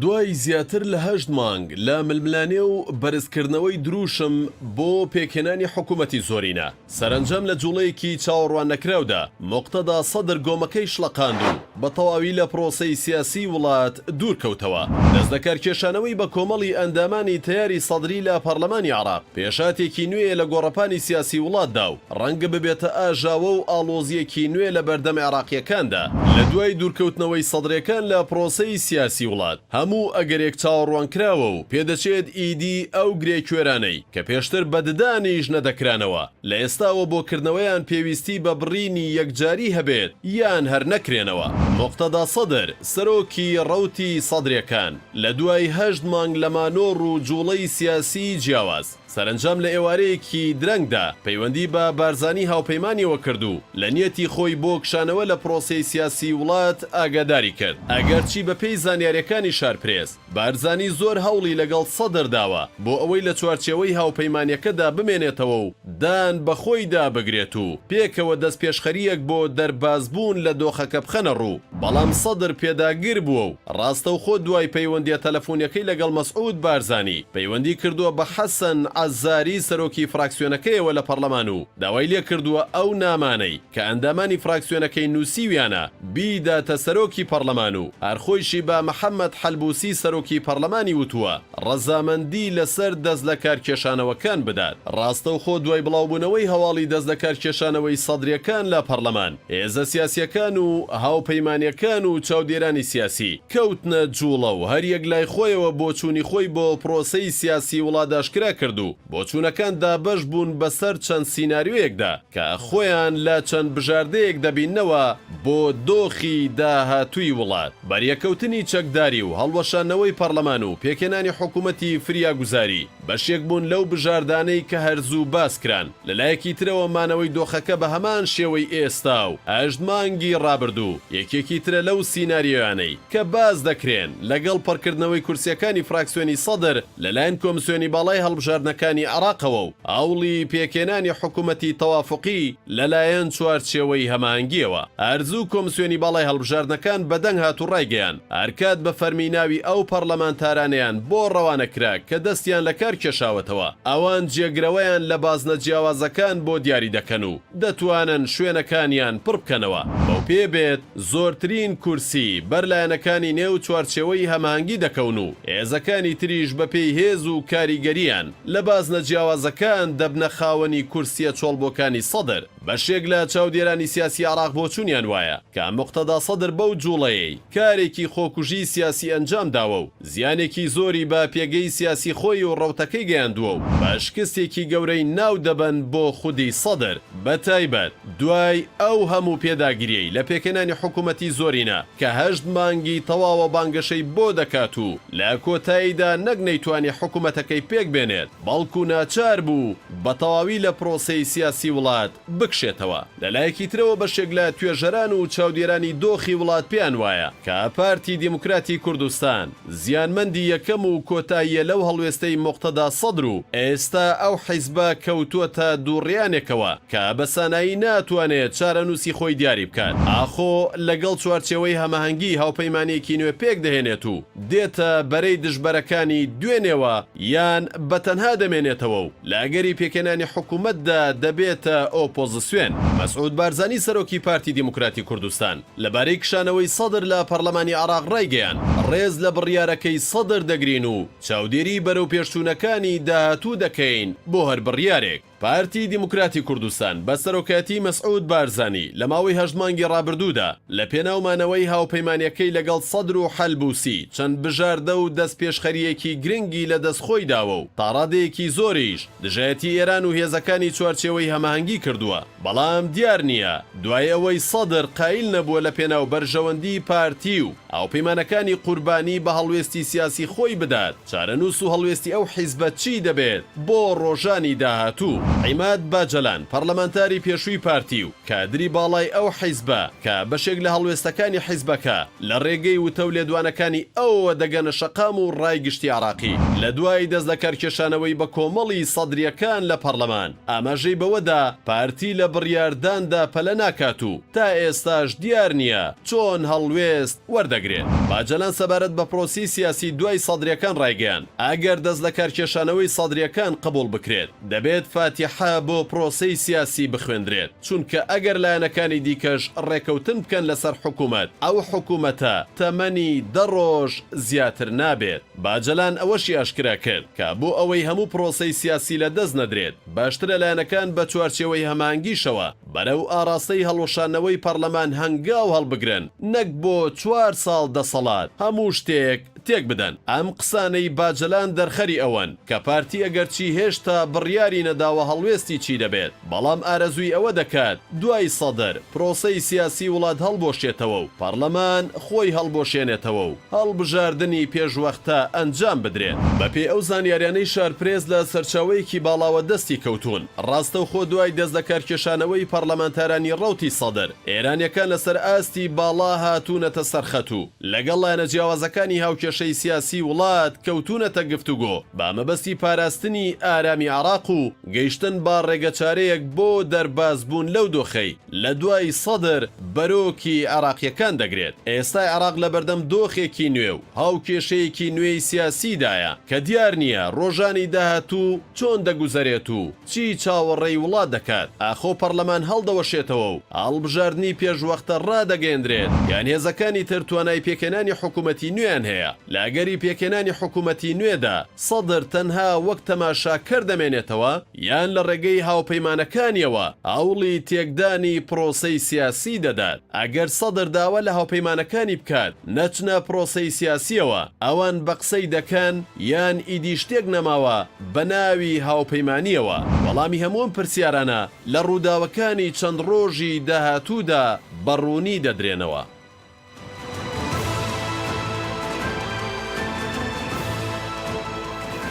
دوای زیاتر لە هەشت مانگ لە ململانێ و بەرزکردنەوەی درووشم بۆ پێکهێنانی حکوومەتی زۆرینە، سەرەنجام لە جووڵەیەکی چاوەڕواننەکراودا موقتەدا سەدر گۆمەکەی شڵەقاند و بە تەواوی لە پرۆسەی سیاسیی وڵات دوور کەوتەوە. دەستلەکارکێشانەوەی بە کۆمەڵی ئەندامانی تەیاری سەدری لە پەڕلەمانی عێراق، پێشهاتێکی نوێیە لە گۆڕەپانی سیاسی وڵاتدا و ڕەنگە ببێتە ئاژاوە و ئاڵۆزییەکی نوێ لە بەردەم عێراقییەکاندا. لە دوای دوورکەوتنەوەی سەدرێکان لە پرۆسەی سیاسی وڵات، هەموو ئەگەرێک چاوەڕوانکراوە و پێدەچێت ئیدی ئەو گرێ کوێرانەی کە پێشتر بە ددانیش نەدەکرانەوە، لە ئێستاوە بۆ کردنەوەیان پێویستی بە بڕینی یەکجاری هەبێت یان هەر نەکرێنەوە. موقتەدا سەدر، سەرۆکی ڕەوتی سەدرێکان، لە دوای هەشت مانگ لە مانۆڕ و جوڵەی سیاسیی جیاواز، سەرەنجام لە ئێوارەیەکی درەنگدا پەیوەندی بە بارزانی هاوپەیمانیەوە کرد و لە نیەتی خۆی بۆ کشانەوە لە پرۆسەی سیاسی وڵات ئاگاداری کرد. ئەگەرچی بەپێی زانیاریەکانی شارپرێس، بارزانی زۆر هەوڵی لەگەڵ سەدر داوە بۆ ئەوەی لە چوارچێوەی هاوپەیمانیەکەدا بمێنێتەوە و دان بە خۆیدا بگرێت و پێکەوە دەستپێشخەرییەک بۆ دەربازبوون لە دۆخەکە بخەنە ڕوو، بەڵام سەدر پێداگر بووە و ڕاستەوخۆ دوای پەیوەندییە تەلەفونیەکەی لەگەڵ مەسعود بارزانی، پەیوەندی کردووە بە حەسەن عەزاری سەرۆکی فراکسیۆنەکەیەوە لە پەڕلەمان و داوای لێکردووە ئەو نامانەی کە ئەندامانی فراکسیۆنەکەی نووسیویانە بیداتە سەرۆکی پەڕلەمان و هەر خۆیشی بە محەمەد حەلبوسی سەرۆکی پەڕلەمانی وتووە ڕەزامەندی لەسەر دەستلەکارکێشانەوەکان بدات. ڕاستەوخۆ دوای بڵاوبوونەوەی هەواڵی دەستلەکارکێشانەوەی سەدریەکان لە پەڕلەمان، هێزە سیاسیەکان و هاوپەیمانیەکان و چاودێرانی سیاسی کەوتنە جوڵە و هەریەک لای خۆیەوە بۆچوونی خۆی بۆ پرۆسەی سیاسی وڵات ئاشکرا کرد و بۆچوونەکان دابەش بوون بەسەر چەند سیناریۆیەکدا کە خۆیان لە چەند بژاردەیەک دەبیننەوە بۆ دۆخی داهاتووی وڵات. بەریەکەوتنی چەکداری و هەڵوەشاندنەوەی پەڕلەمان و پێکهێنانی حکوومەتی فریاگوزاری بەشێک بوون لەو بژاردانەی کە هەر زوو باس کران. لە لایەکی ترەوە مانەوەی دۆخەکە بە هەمان شێوەی ئێستا و هەشت مانگی ڕابردوو یەکێکی ترە لەو سیناریۆیانەی کە باس دەکرێن لەگەڵ پڕکردنەوەی کورسییەکانی فراکسیۆنی سەدر لەلایەن کۆمسیۆنی باڵای هەڵبژاردنەکانی عێراقەوە و هەوڵی پێکهێنانی حکومەتی تەوافوقی لەلایەن چوارچێوەی هەماهەنگییەوە. هەر زوو کۆمسیۆنی باڵای هەڵبژاردنەکان بەدەنگ هات و ڕایگەیاند، هەرکات بە فەرمی ناوی ئەو پەڕلەمانتارانەیان بۆ ڕەوانە کرا کە دەستیان لە کار کێشاوەتەوە، ئەوان جێگرەوەیان لە بازنە جیاوازەکان بۆ دیاری دەکەن و دەتوانن شوێنەکانیان پڕ بکەنەوە. بەوپێیە بێت، زۆرترین کورسی بەر لایەنەکانی نێو چوارچێوەی هەماهەنگی دەکەون و هێزەکانی تریش بەپێی هێز و کاریگەرییان لە بازنە جیاوازەکان دەبنە خاوەنی کورسییە چۆڵبووەکانی سەدر. بەشێک لە چاودێرانی سیاسی عێراق بۆچوونیان وایە کە موقتەدا سەدر بەو جوڵەیەی کارێکی خۆکوژی سیاسی ئەنجام داوە و زیانێکی زۆری بە پێگەی سیاسی خۆی و ڕەوتەکەی گەیاندووە و بە شکستێکی گەورەی ناو دەبەن بۆ خودی سەدر بە تایبەت دوای ئەو هەموو پێداگریەی لە پێکهێنانی حکومەتی زۆرینە کە هەشت مانگی تەواوە بانگەشەی بۆ دەکات و لە کۆتاییدا نەک نەیتوانی حکومەتەکەی پێک بێنێت بەڵکو ناچار بوو بە تەواوی لە پرۆسەی سیاسی وڵات بکشێتەوە. لە لایەکی ترەوە بەشێک لە توێژەران و چاودێرانی دۆخی وڵات پێیان وایە کە پارتی دیموکراتی کوردستان زیانمەندی یەکەم و کۆتاییە لەو هەڵوێستەی موقتەدا سەدر و ئێستا ئەو حیزبە کەوتووەتە دووڕیانێکەوە کە بە سانایی ناتوانێت چارەنووسی خۆی دیاری بکات ئاخۆ لەگەڵ چوارچێوەی هەماهەنگی هاوپەیمانییەکی نوێ پێکدەهێنێت و دێتە بەرەی دژبەرەکانی دوێنێوە یان بە تەنها دەمێنێتەوە و لە ئەگەری پێکهێنانی حکومەتدا دەبێتە ئۆپۆزسیۆن. مەسعود بارزانی سەرۆکی پارتی دیموکراتی کوردستان لەبارەی کشانەوەی سەدر لە پەڕلەمانی عێراق ڕایگەیاند، ڕێز لە بڕیارەکەی سەدر دەگرین و چاودێری بەرەوپێشچوونەکانی داهاتوو دەکەین بۆ هەر بڕیارێک. پارتی دیموکراتی کوردستان بە سەرۆکایەتی مەسعود بارزانی لە ماوەی هەشت مانگی ڕابردوودا لە پێناو مانەوەی هاوپەیمانیەکەی لەگەڵ سەدر و حەلبوسی چەند بژاردە و دەستپێشخەرییەکی گرنگی لە دەست خۆی داوە و تاڕادەیەکی زۆریش دژایەتی ئێران و هێزەکانی چوارچێوەی هەماهەنگی کردووە بەڵام دیار نییە دوای ئەوەی سەدر قایل نەبووە لە پێناو بەرژەوەندی پارتی و هاوپەیمانەکانی قوربانی بە هەڵوێستی سیاسی خۆی بدات. چارەنووس و هەڵوێستی ئەو حیزبە چی دەبێت بۆ ڕۆژانی داهاتوو؟ عیماد باجەلان، پەڕلەمانتاری پێشووی پارتی و کادری باڵای ئەو حیزبە کە بەشێک لە هەڵوێستەکانی حیزبەکە لە ڕێگەی وتە و لێدوانەکانی ئەوەوە دەگەنە شەقام و ڕای گشتی عێراقی، لە دوای دەستلەکارکێشانەوەی بە کۆمەڵی سەدرییەکان لە پەڕلەمان، ئاماژەی بەوەدا پارتی لە بڕیارداندا پەلە ناکات و تا ئێستاش دیار نییە چۆن هەڵوێست وەردەگرێت. باجەلان سەبارەت بە پرۆسەی سیاسی دوای سەدرییەکان ڕایگەیاند، ئەگەر دەستلەکارکێشانەوەی سەدرییەکان قبوڵ بکرێت، دەبێت فاتیحە بۆ پرۆسەی سیاسی بخوێندرێت، چونکە ئەگەر لایەنەکانی دیکەش ڕێکەوتن بکەن لەسەر حکومەت، ئەو حکومەتە تەمەنی دە ڕۆژ زیاتر نابێت. باجەلان ئەوەشی ئاشکرا کرد کە بۆ ئەوەی هەموو پرۆسەی سیاسی لەدەست نەدرێت، باشترە لایەنەکان بە چوارچێوەی هەماهەنگیشەوە بەرەو ئاڕاستەی هەڵوەشاندنەوەی پەڕلەمان هەنگاو هەڵبگرن، نەک بۆ چوار ساڵ دەسەڵات هەموو شتێک تێک بدەن. ئەم قسانەی باجەلان دەرخەری ئەوەن کە پارتی ئەگەرچی هێشتا بڕیاری نەداوە هەڵوێستی چی دەبێت، بەڵام ئارەزووی ئەوە دەکات دوای سەدر پرۆسەی سیاسی وڵات هەڵبوەشێتەوە و پەڕلەمان خۆی هەڵبوەشێنێتەوە و هەڵبژاردنی پێشوەختە ئەنجام بدرێت. بەپێی ئەو زانیاریانەی شارپرێس لە سەرچاوەیەکی باڵاوە دەستی کەوتوون، ڕاستەوخۆ دوای دەستلەکارکێشانەوەی پەڕلەمانتارانی ڕەوتی سەدر، ئێرانیەکان لەسەر ئاستی باڵا هاتوونەتە سەر خەت و لەگەڵ لایەنە جیاوازەکانی هاوکێشەی سیاسی وڵات کەوتوونەتە گفتوگۆ بە مەبەستی پاراستنی ئارامی عێراق و گەیشتن بە ڕێگەچارەیەک بۆ دەربازبوون لەو دۆخەی لە دوای سەدر بەرۆکی عێراقییەکان دەگرێت. ئێستا عێراق لەبەردەم دۆخێکی نوێ و هاوکێشەیەکی نوێی سیاسیدایە کە دیار نییە ڕۆژانی داهاتوو چۆن دەگوزەرێت و چی چاوەڕێی وڵات دەکات، ئاخۆ پەڕلەمان هەڵدەوەشێتەوە و هەڵبژاردنی پێشوەختە ڕادەگەیەندرێت یان هێزەکانی تر توانای پێکهێنانی حکومەتی نوێیان هەیە؟ لە ئەگەری پێکهێنانی حکومەتی نوێدا سەدر تەنها وەک تەماشاکەر دەمێنێتەوە یان لە ڕێگەی هاوپەیمانەکانیەوە هەوڵی تێکدانی پرۆسەی سیاسی دەدات؟ ئەگەر سەدر داوا لە هاوپەیمانەکانی بکات نەچنە پرۆسەی سیاسیەوە ئەوان بە قسەی دەکەن یان ئیدی شتێک نەماوە بە ناوی هاوپەیمانییەوە؟ وەڵامی هەموو ئەم پرسیارانە لە ڕووداوەکانی چەند ڕۆژی داهاتوودا بە ڕوونی دەدرێنەوە.